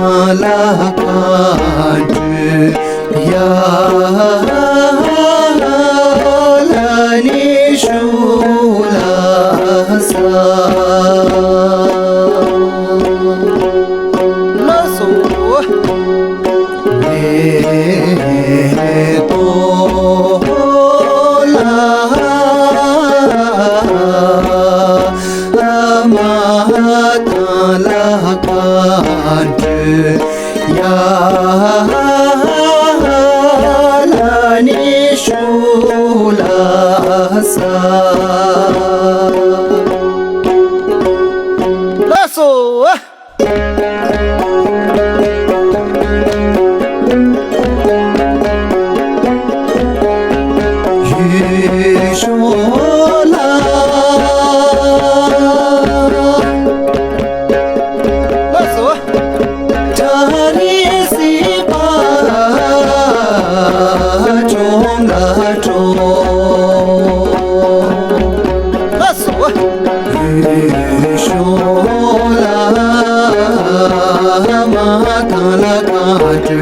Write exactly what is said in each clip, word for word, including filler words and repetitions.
ལ་མཁའ་འགྲོ་ཡ་ལ་ནི་ཤུ་ལ་ས། ལགས་སོ། མེ་ཏོག་ལ་མ་དང་ལ་མཁའ་འགྲོ་ཡ་ལ་ནི་ཤུ་ལ་ས། ལགས་སོ། ཡུལ་ཤོ་ལ། ལགས་སོ། ཏྲ་རི་སི་པ་ཅོམ་ལ་ཏྲོ། ལགས་སོ། ཡུལ་ཤོ་ལ་མ་དང་ལ་མཁའ་འགྲོ་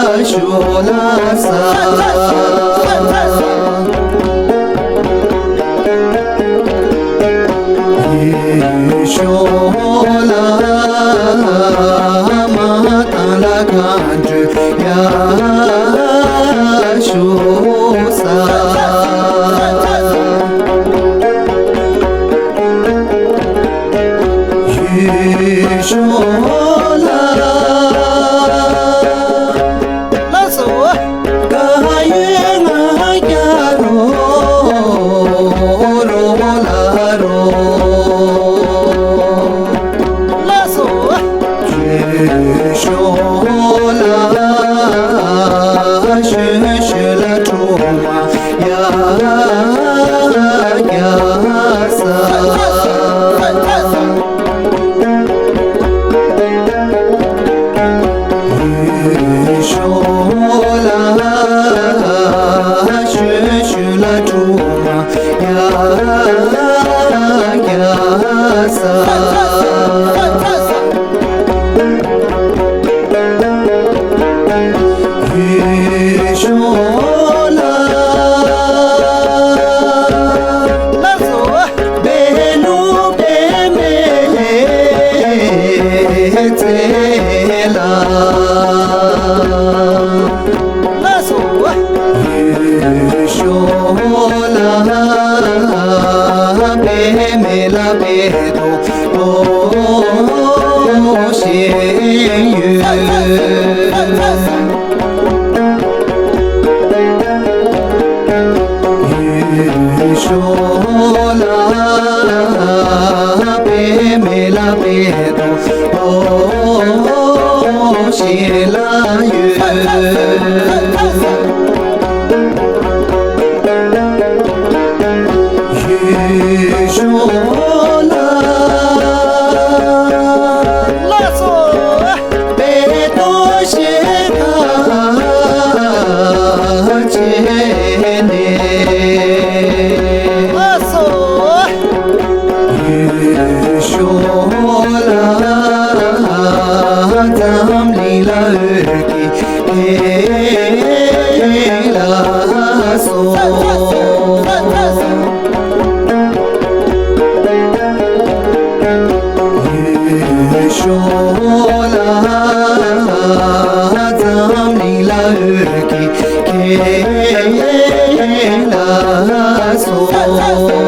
ཡ་ཤུ་ལ་ས། ཡུལ་ཤོ་ལ་མ་དང་ལ་མཁའ་འགྲོ་ཡ་ཤུ་ས། ཡུལ་ཤོ་ལ། ལགས་སོ། ག་ཡོད་ང་རྒྱ་རོ་རོ་ལ་རོ། ལགས་སོ། ཡུལ་ཤོ་ལ་ཤུ་ཤུ་ལ་ཀྲུ་མ་ཡ་རྒྱ་ས། ཡུལ་ཤོ་ལ་ཤུ་ཤུ་ལ་ཀྲུ་མ་ཡ་རྒྱ་ས། ཡུལ་ཤོ་ལ། ལགས་སོ། བེ་ནུ་བེ་མེ་ཚེ་ལ། ལགས་སོ། ཡུལ་ཤོ་ལ་བེ་མེ་ལ་བེ་ཏོ་ཏོ་ཤེས་ཡོད། ཡུལ་ཤོ་ལ་བེ་མེ་ལ་བེ་ཏོ་ཏོ་ཤེས་ལ་ཡོད། ཡུལ་ཤོ་ལ། ལགས་སོ། བེ་ཏོ་ཤེ་ཁ་ཆེ་ནེ། ལགས་སོ། ཡུལ་ཤོ་ལ་འཛམ་གླིང་ལ་འོད་ཀྱི་ལ་སོ། ཡུལ་ཤོ་ལ་འཛམ་གླིང་ལ་འོད་ཀྱི་ལ་སོ།